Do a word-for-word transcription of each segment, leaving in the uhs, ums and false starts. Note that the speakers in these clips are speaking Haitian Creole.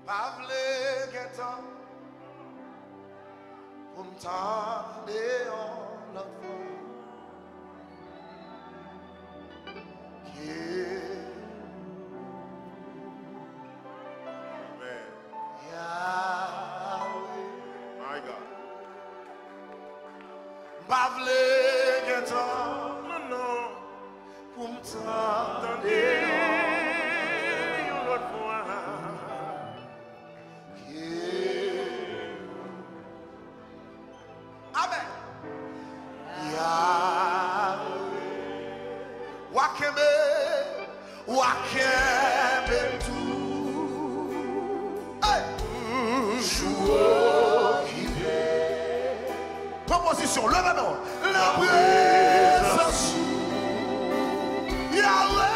Pa vle gen tan pou m tande yon lòt vwa ke Amen. Yahweh. My God. M pa vle gen tan, non, non, pou m tande yon lòt vwa ke Amen. Yahweh. W a kenbe, w a kenbe m tou. Hey! Toujou okipe. Pran pozisyon, leve men w. Nan prezans ou. Yahweh.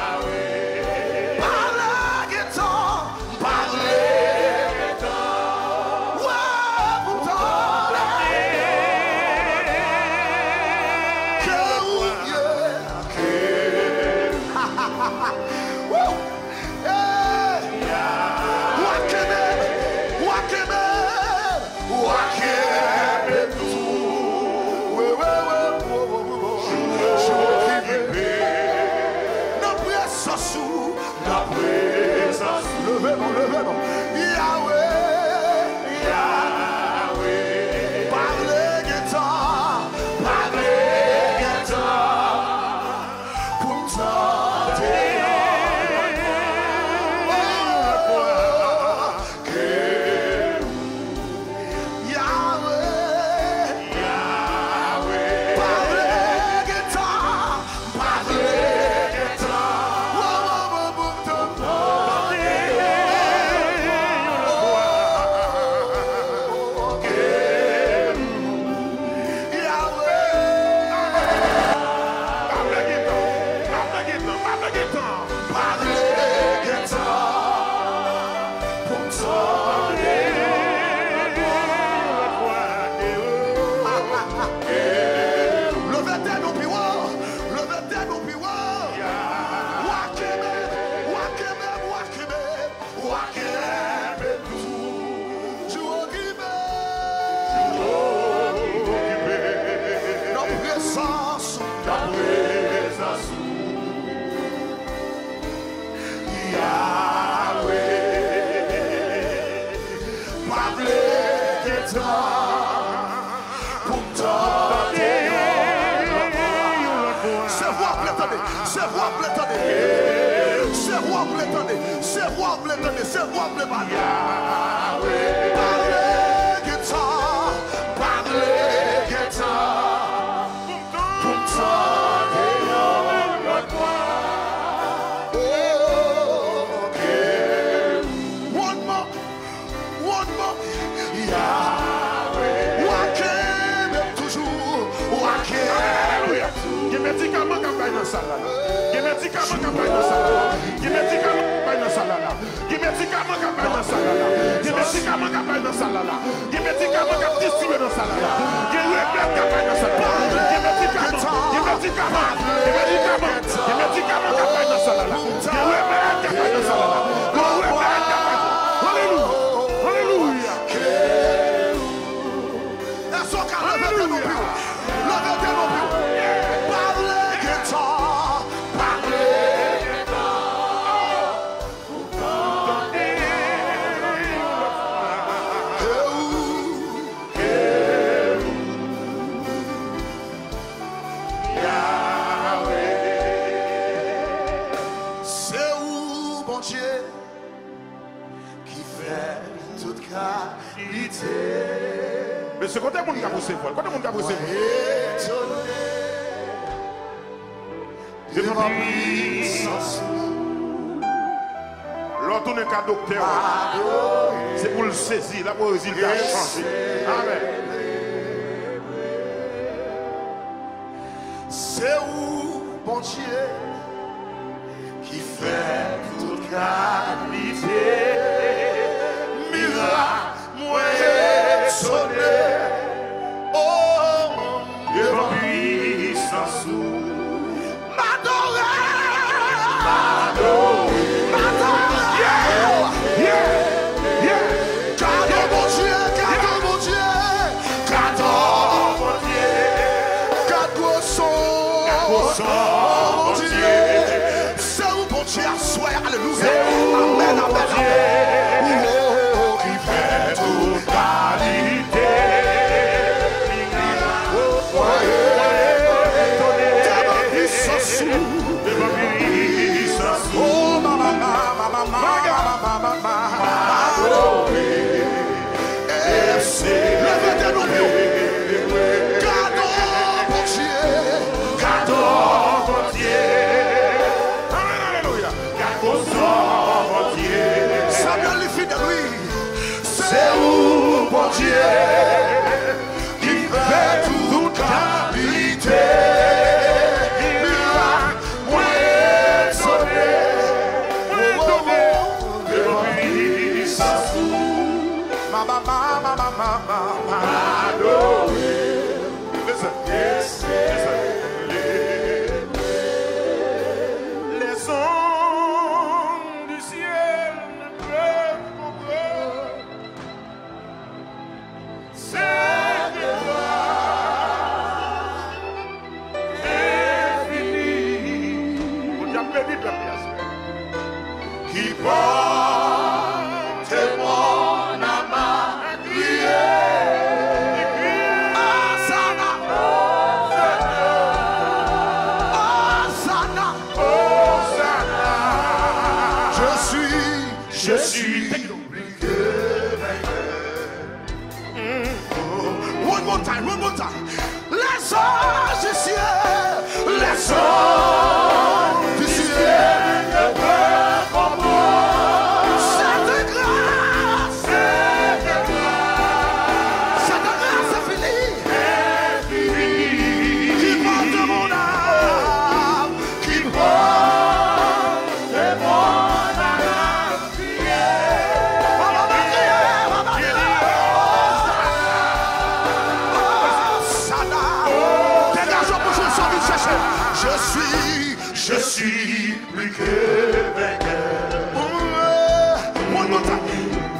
Yahweh. Pa lage tan. Pa vle gen tan. Wè, pou tande ke ou ye. Woo! Hey! W a kenbe m, w a kenbe m, w a kenbe m tou. Wi, wi, wi, wi, wi, wi, wi. Toujou okipe. Nan prezans ou. Nan prezans ou. Leve nou, leve nou. Yahweh. Yahweh. Pa vle gen tan. Pa vle gen tan. Pou m tande yon lòt vwa ke Yahweh. Yahweh. Pa vle gen tan. Pa vle gen tan. Wo, wo, wo, wo, tan. Yahweh. Pa vle gen tan. Pa vle gen tan. Pa vle gen tan. Pou m tande. Leve tèt nou pi wo. Leve tèt nou pi wo. W a kenbe m, w a kenbe m, w a kenbe m, w a kenbe m toujou okipe. Toujou okipe. Nan prezans ou. Nan prezans ou. Yahweh. Pa vle gen tan pou m tande yon lòt vwa. Se vwa w vle tande. Se vwa w vle tande. Se vwa w vle tande. Se vwa w vle tande. Se vwa w vle pale. Pa vle gen tan. Pa vle gen tan pou m tande yon lòt vwa. Oh, ke one more. One more. Yahweh. W a kenbe m toujou. W a kenbe m. Alelouya. Gen medikaman k ap bay nan sal la. Gen medikaman k ap bay nan sal la. Gen medikaman k ap bay nan sal la. Gen medikaman k ap bay nan sal la. Gen medikaman k ap bay nan sal la. Gen medikaman k ap distribye nan sal la. Gen remèd k ap bay nan sal la. Gen medikaman. Gen medikaman. Gen medikaman. Gen medikaman k ap bay nan sal la. Gen remèd k ap bay nan sal la. Gen remèd k ap bay. Alelouya. Alelouya. Èske w ka leve tèt nou pi wo? Leve tèt nou pi wo. Pa vle gen tan. Pa vle gen tan. Se ou, Bondye, ki fè tout kalite. Mesye, kote moun k ap resevwa l? Kote moun k ap resevwa l? Mwen etone devan pwisans ou. Lè w tounen ka doktè w, se pou l sezi, l ap wè rezilta chanje. Amèn. Se ou, Bondye, ki fè tout kalite mirak. Mwen etone, o, devan pwisans ou. M adore. M adore. M adore. Yeah. Leve tèt nou pye. Gadon Bondye. Gadon Bondye. Amen, alelouya. Gadon Bondye. Samuel li fidèl, wi. Se ou Bondye. Ki fè tout kalite mirak, mwen etone, mwen etone devan pwisans ou. Ma, ma, ma, ma, ma, ma, ma, ma, adore. Listen, listen. Les hommes du ciel ne peuvent comprendre. Sèt etwal enfini. Bondye ap beni pèp li aswè. Qui porte mon âme à crier. Hosanna. Hosanna. Hosanna. Je suis, je suis plus que vainqueur. One more time, one more time. Les anges du ciel, les anges du ciel ne peuvent comprendre cette grâce, cette grâce, cette grâce infinie qui porte mon âme, qui porte mon âme. Degaje w pou jwe sa w vin chèche. Je suis, je suis plus que vainqueur. One more time.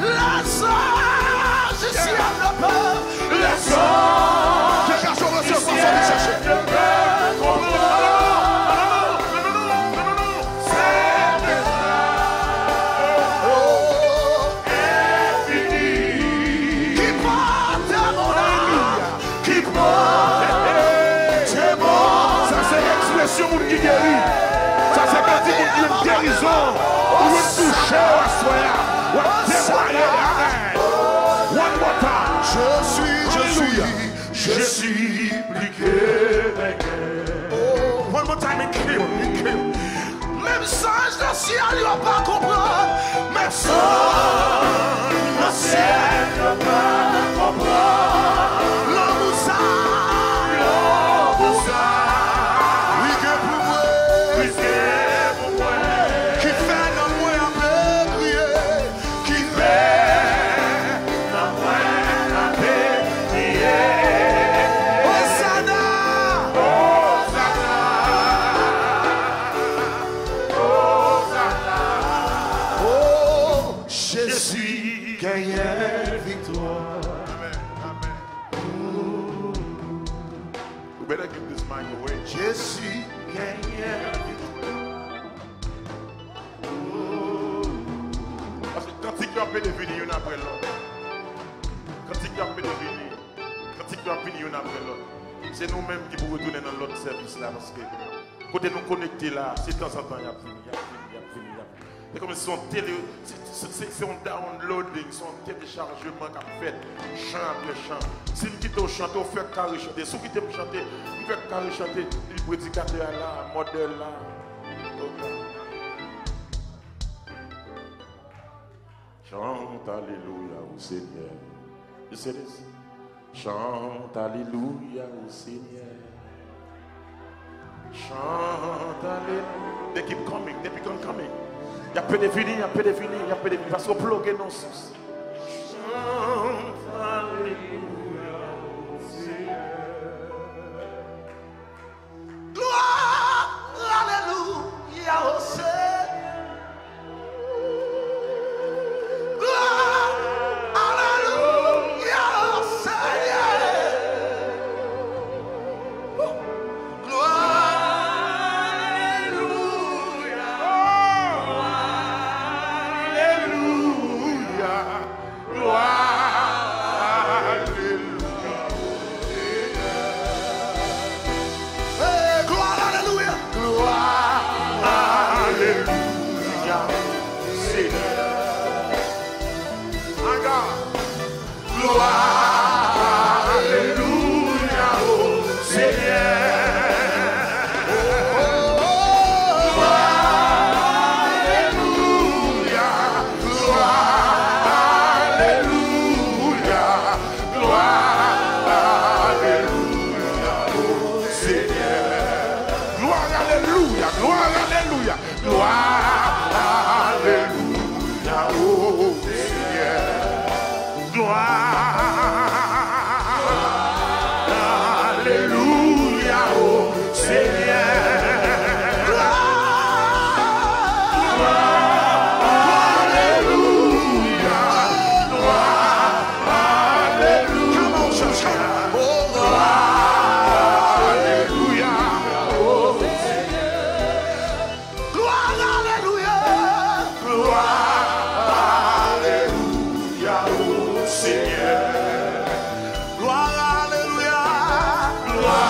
Les anges du ciel ne peuvent, les anges du ciel ne peuvent comprendre. Qui porte mon âme, qui porte mon âme. Sa se ekspresyon moun ki geri. Sa se kantik moun ki jwenn gerizon. Ou jwenn touche w aswè a. W ap temwaye. Amen. One more time. Je suis, je suis, je suis plus que vainqueur. Oh, one more time, in clear, in clear. Menm zanj nan syèl yo pa konprann. Menm zanj nan syèl yo pa konprann. Lanmou sa, lanmou sa, li gen pou mwen, li gen pou mwen. Ki fè nanm mwen ap kriye. Ki fè nanm mwen ap kriye. Osana! Osana! Osana! Oh, Jezi genyen viktwa. Amen. Amen. You better give this mic away. Jezi genyen viktwa. Paske kantik yo ap vini youn apre lòt. Kantik yo ap vini, vini. Kantik yo ap vini youn apre lòt. Se nou menm ki pou retounen nan lòt sèvis la, paske kote nou konekte la, se tanzantan y ap vini, y ap vini, y ap vini, y ap vini. Se kòm se yon tele, se, se, se, se yon downloading, se yon telechajeman k ap fèt, chan apre chan. Si m kite w chante, w fèk kare chante. Si w kite m chante, m fèk kare chante. Epi predikatè a la, mòdèl la. Chante alelouya au Seigneur. You say this? Chante alelouya au Seigneur. Chante alelouya. They keep coming, they keep on coming. Y ap pede vini, y ap pede vini, y ap pede vini. Paske w ploge nan sous. Chante alelouya au Seigneur. Gloire, alelouya au Seigneur. Gloire, alelouya au Seigneur. Gloire, alelouya, gloire. Alelouya, alelouya. Come on, church, come on. Oh, alelouya. Glwa, alelouya. Glwa, alelouya, o Senyè. Glwa, alelouya. Glwa,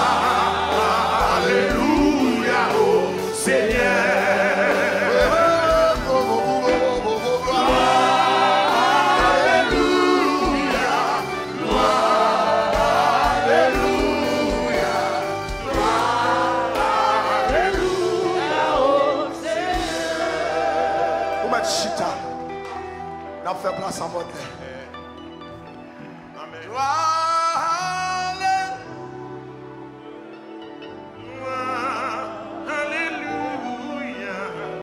alelouya, o Senyè. Glwa, alelouya. Glwa, alelouya. Glwa, alelouya, o Senyè. Ou mèt chita. N ap fè plas a mòtè. Glwa.